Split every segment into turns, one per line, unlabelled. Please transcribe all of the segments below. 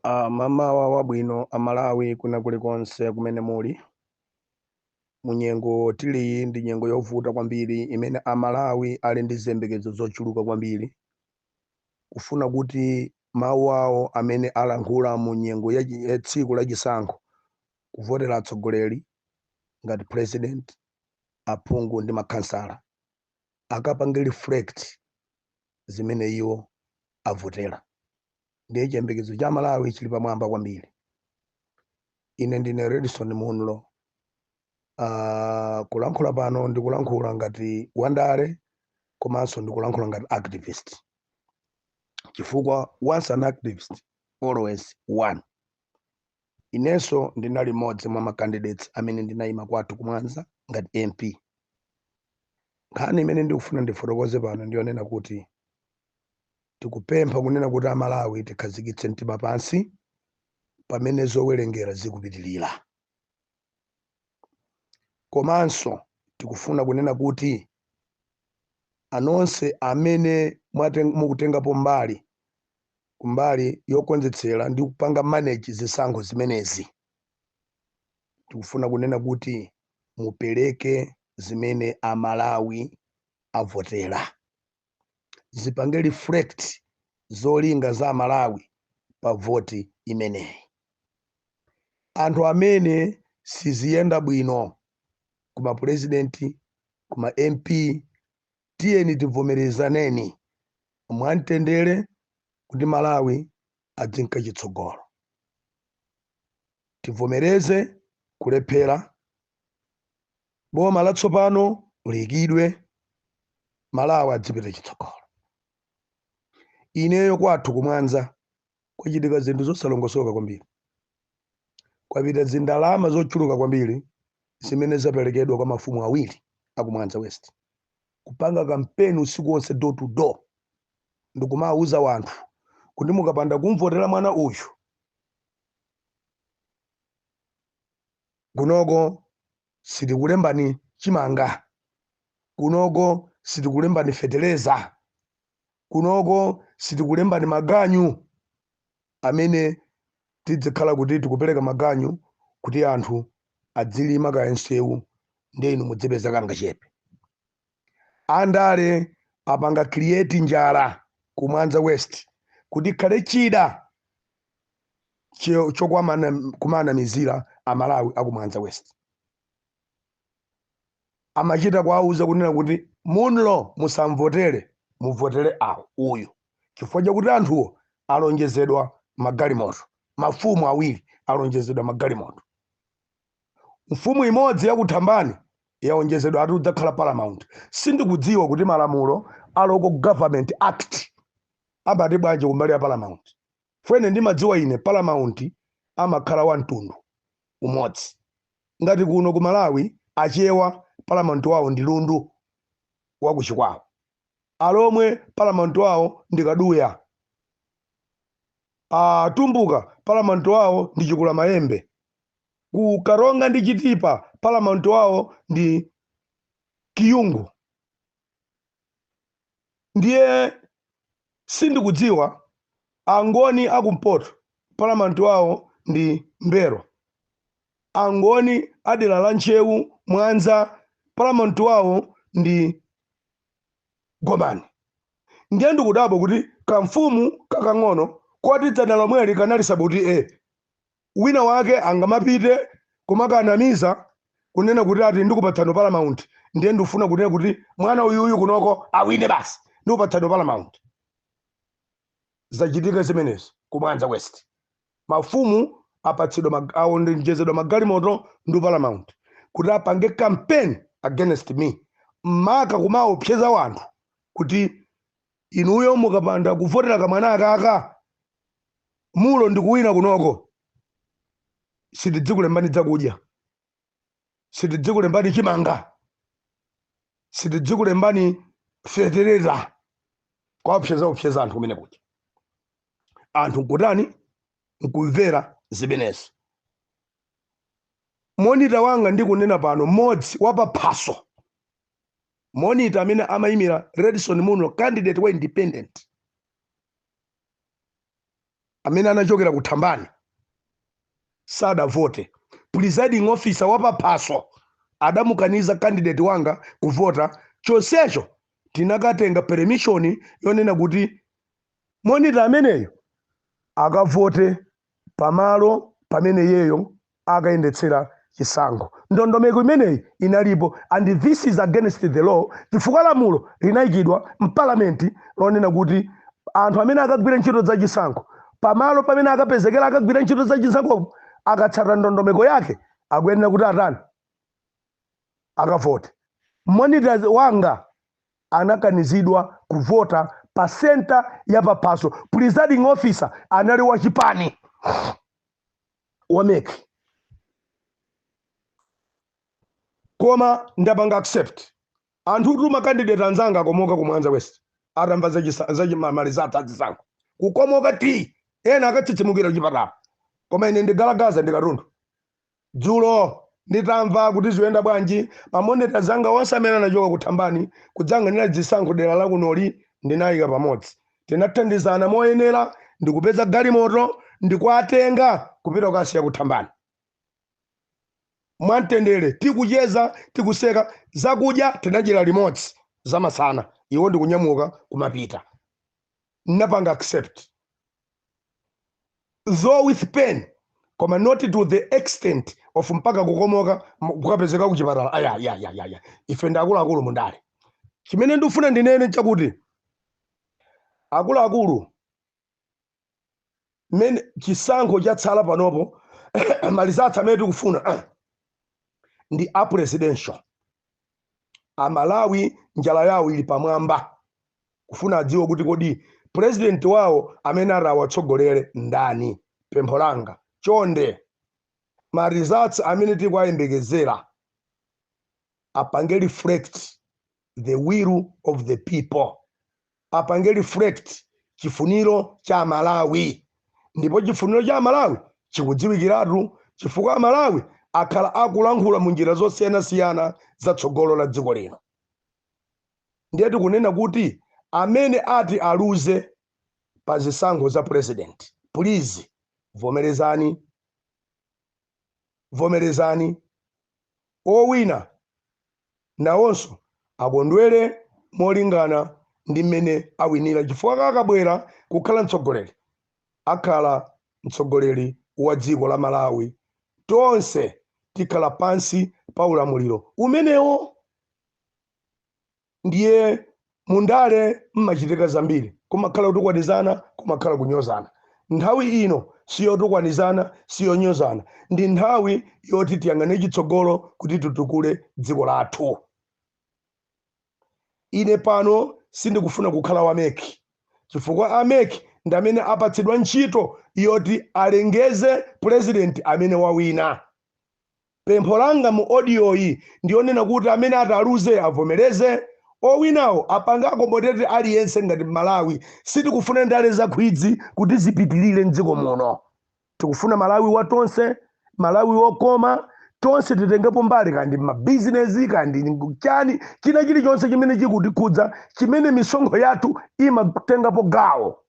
Mamawa wabwino Amalawi kwina kulikonse kumene muli. Munyengo tiliyi ndi nyengo yovuta kwambiri imene Amalawi ali ndi ziyembekezo zochuluka kwambiri, kufuna kuti mawu awo amene alankhula mu nyengo ya tsiku lachisankho kuvotera atsogoleri ngati president, aphungu ndi makhansala akapange reflect zimene iwo avotera. Ndiye chiyembekezo cha Malawi chili pamwamba kwambiri. Ine ndine Redson Munlo. Kulankhula pano ndikulankhula ngati wandale komanso ndikulankhula ngati activist, chifukwa once an activist, always one. Inenso ndinali mmodzi mwa ma candidates amene ndinayima kwathu kumwanza ngati MP. Nkhani imene ndikufuna ndifotokoze pano ndiyonena kuti tikupempha kunena kuti Amalawi tikhazikitse mtima pansi pamene zowerengera zikupitirira, komanso tikufuna kunena kuti anonse amene mukutengapo mbali kumbali yokonzetsera ndi kupanga manage zisankho zimenezi, tikufuna kunena kuti mupereke zimene Amalawi avotera, zipange reflect zolinga za Amalawi pa voti imeneyi. Anthu amene siziyenda bwino kuma president, kuma MP, tiyeni tivomerezaneni mwamtendere kuti Malawi adzinka chitsogolo. Tivomereze kulephera, boma latsopano liyikidwe, Malawi adzipita chitsogolo. Ineyo kwathu kumwanza kwachitika zinthu zosalongosoka kwambiri, kwapita zindalama zochuluka kwambiri zimene zaperekedwa kwa mafumu awiri akumwanza West kupanga kampeni usiku wonse, door to door, ndikumawuza wanthu kuti mukapanda kumvotera mwana uyu kunoko sitikulembani chimanga, kunoko sitikulembani feteleza, kunoko sitikulembani maganyu amene tidzikhala kuti tikupereka maganyu kuti anthu adzilima kaya nsewu, ndiye inu mudzipeza kangachepe. Andale apanga create njala ku Mwanza West kuti ikhale chida chokumanamizira Amalawi aku Mwanza West. Amachita kuwauza kunena kuti Munlo musamvotere, muvotere awo uyu, chifukwa chakuti anthuwo alonjezedwa magalimoto. Mafumu awiri alonjezedwa magalimoto, mfumu imodzi yakuthambani yaonjezedwa ati udzakhala paramount. Sindikudziwa kuti malamulo a Local Government Act amati bwanji kumbali ya paramount. Fwene ndimadziwa ine paramount amakhala wa mtundu umodzi, ngati kuno ku Malawi Achewa paramount wawo ndi Lundu wakuchikwawo, Alomwe paramount wawo ndi Kaduya, Atumbuka paramount wawo ndi Chikula Mayembe, ku Karonga ndi Chitipa paramount wawo ndi Kiyungu. Ndiye sindikudziwa Angoni akumpoto paramount wawo ndi Mbero, Angoni adera la Ntcheu Mwanza paramount wawo ndi Gomani. Ndiye ndikudabwa kuti kamfumu kakang'ono koti dzana lomweli kanali sabuti e wina wake angamapite kumakanamiza kunena kuti ati ndikupatsani paramount, ndiye ndikufuna kunena kuti mwana uyuyu kunoko awine basi, ndikupatsani paramount. Zachitika zimenezo ku Mwanza West, mafumu apatsidwa aonjezedwa magalimoto ndi paramount kuti apange campaign against me, maka kumaopseza wanthu kuti inuyo mukapanda kuvotera kamwana akaka Munlo ndikuwina kunoko sitidzikulembani zakudya, sitidzikulembani chimanga, sitidzikulembani fetereza. Kwaopseza opseza anthu kumene kuja, anthu nkutani? Nkumvera zimenezo. Monitor wanga ndikunena pano, mmodzi wapaphaso monitor amene amayimira Redson Munlo, candidate wa independent. Amene anachokera ku Thambani sadavote. Presiding officer wapaphaso adamukaniza candidate wanga kuvota. Chonsecho tinakatenga permission yonena kuti monitor ameneyo akavote pamalo pamene yeyo akayendetsera chisankho. Ndondomeko imeneyi inalipo, and this is against the law, chifukwa lamulo linayikidwa mpalamenti lonena kuti anthu amene akagwira ntchito za chisankho, pamalo pamene akapezekera akagwira ntchito za chisankho, akatsata ndondomeko yake, akuyenera kuti atani? Akavote. Monitor wanga anakanizidwa kuvota pa center ya paphaso. Presiding officer anali wachipani wa MEC. Koma ndapanga accept. Anthu tu, macandidate anzanga akomoka ku Mwanza West atamva ma results azisankho, kukomoka ti ena akatsitsimukira kuchipatala. Koma ine ndigalagaza ndikatundu. Dzulo nditamva kuti zikuyenda bwanji, mamonita zanga onse amene anachoka kuthambani kudzang'anira zisankho dera lakunoli ndinayika pamodzi. Tinathandizana moyenera ndikupeza galimoto ndikuatenga kupita kukasiya kuthambani mwamtendere, tikucheza, tikuseka. Zakudya tinadyera limodzi zamasana, iwo ndikunyamuka kumapita. Napanga accept, though with pain, koma not to the extent of mpaka kukomoka kukapezeka kuchipatala. Aya ya ya ya ya, ife ndi akuluakulu mundale. Chimene ndikufuna ndinene chakuti, akuluakulu, mmene chisankho chatsala panopo, ma results amene tikufuna ndi a presidential. Amalawi njala yawo ili pamwamba, kufuna adziwe kuti kodi president wawo amene atawatsogolere ndani. Pempho langa, chonde, ma results amene tikuwayembekezera apange reflect the will of the people, apange reflect chifuniro cha Malawi. Ndipo chifuniro cha Malawi chikudziwikiratu, chifukwa Amalawi akhala akulankhula mu njira zosiyanasiyana za tsogolo la dziko lino. Ndiye tikunena kuti amene ati aluze pa zisankho za president, please vomerezani, vomerezani. Owina nawonso akondwere molingana ndi mmene awinira, chifukwa akabwera kukhala mtsogoleri, akhala mtsogoleri wa dziko la Malawi. Tonse tikhala pansi pa ulamuliro umenewo. Ndiye mundale mmachitika zambiri, kumakhala kutukwanizana, kumakhala kunyozana. Nthawi ino siyotukwanizana, siyonyozana, ndi nthawi yoti tiyang'ane chitsogolo kuti titukule dziko lathu. Ine pano sindikufuna kukhala wa MEC, chifukwa a MEC ndi amene apatsidwa ntchito yoti alengeze president amene wawina. Pempho langa mu audio iyi ndionena kuti amene ataluze avomereze, owinawo apange accommodate aliyense ngati Malawi. Sitikufuna ndale zakhwidzi kuti zipitilire mdziko muno. Tikufuna Malawi wa tonse, Malawi wokoma, tonse titengepo mbali, kandi mabizinesi, kandi chani, china chilichonse chimene chikutikhudza, chimene misonkho yathu imatengapo gawo.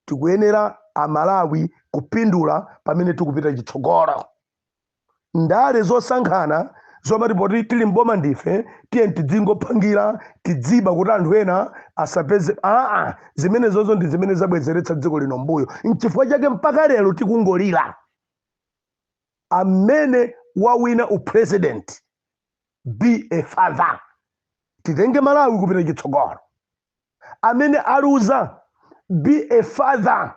Tikuyenera Amalawi kupindula pamene tikupita chitsogolo. Ndale zosankhana zomati poti tili mboma ndife, tiye tidzingopangira, tidziba kuti anthu ena asapeze, aa, zimene zozo ndi zimene zabwezeretsa dziko lino mbuyo. Nchifukwa chake mpaka lero tikungolira. Amene wawina upresident, be a father, titenge Malawi kupita chitsogolo. Amene aluza, be a father,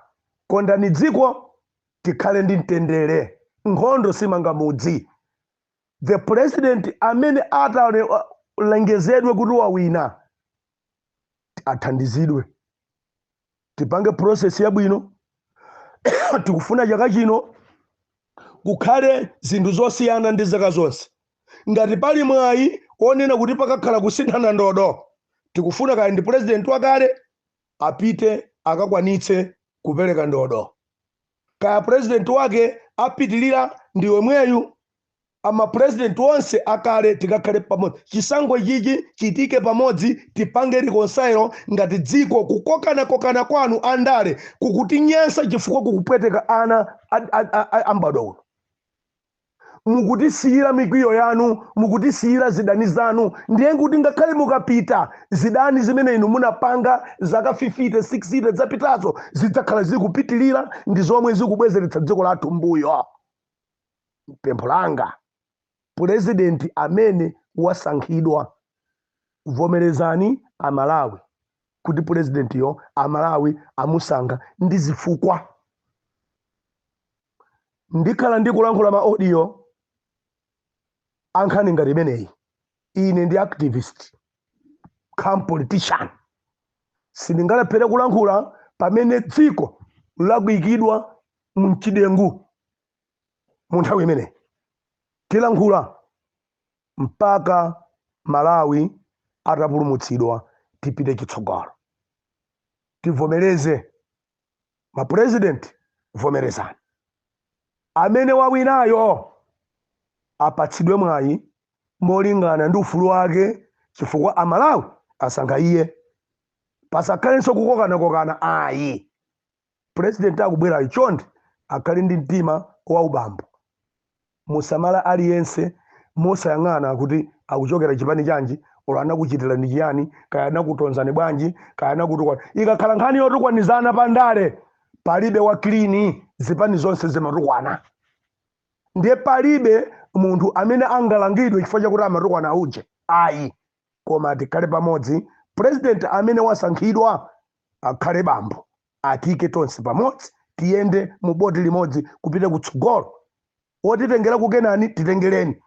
kondani dziko, tikhale ndi mtendere. Nkhondo simanga mudzi. The president amene atalengezedwe kuti wawina athandizidwe, tipange process yabwino. Tikufuna chaka chino kukhale zinthu zosiyana ndi zaka zonse. Ngati pali mwayi onena kuti pakakhala kusinthana ndodo, tikufuna kaya ndi president wakale apite akakwanitse kupereka ndodo, kaya president wake apitilira ndi yomweyu. Amapresident onse akale tikakhale pamodzi, chisankho chichi chitike pamodzi, tipange reconcile ngati dziko. Kukokanakokana kwanu andale kukutinyansa chifukwa kukupweteka ana ambadwa uno. Mukutisiyira mikwiyo yanu, mukutisiyira zidani zanu. Ndiye kuti ngakhale mukapita, zidani zimene inu munapanga zaka 50 60 zapitazo zidzakhala zikupitilira, ndi zomwe zikubwezeretsa dziko lathu mbuyo. Pempho langa, purezidenti amene wasankhidwa, vomerezani Amalawi kuti purezidentiyo Amalawi amusankha ndi zifukwa. Ndikhala ndikulankhula ma audio ankhani ngati imeneyi. Ine ndi activist cum politician, sindingalephere kulankhula pamene dziko lakuyikidwa mchidengu. Mu nthawi imeneyi tilankhula mpaka Malawi atapulumutsidwa, tipite chitsogolo. Tivomereze, mapresident, vomerezani amene wawinayo apatsidwe mwayi molingana ndi ufulu wake, chifukwa Amalawi asankha iye. Pasakhalenso kukokanakokana ayi. President akubwerayo, chonde akhale ndi mtima wa ubambo, musamala aliyense mosayang'ana kuti akuchokera chipani chanji, olo anakuchitirani chiyani, kaya anakutonzani bwanji, kaya anakutukwana. Ikakhala nkhani yotukwanizana pandale, palibe wa clean, zipani zonse zimatukwana. Ndiye palibe munthu amene angalangidwe chifukwa chakuti amatukwana auje, ayi. Koma tikhale pamodzi. President amene wasankhidwa akhale bambo, atike tonse pamodzi, tiyende mu boti limodzi kupita kutsogolo. Wotitengera ku Kenani, titengereni.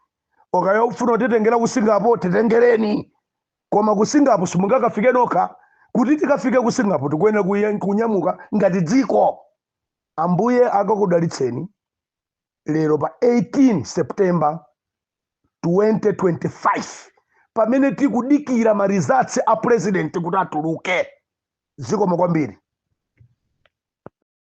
Okaya ufuna kutitengera ku Singapore, titengereni. Koma ku Singapore simungakafike nokha. Kuti tikafike ku Singapore, tikuyenera kunyamuka ngati dziko. Ambuye akakudalitseni. Lero pa 18 September 2025, pamene tikudikira ma results a president kuti atuluke, zikomo kwambiri.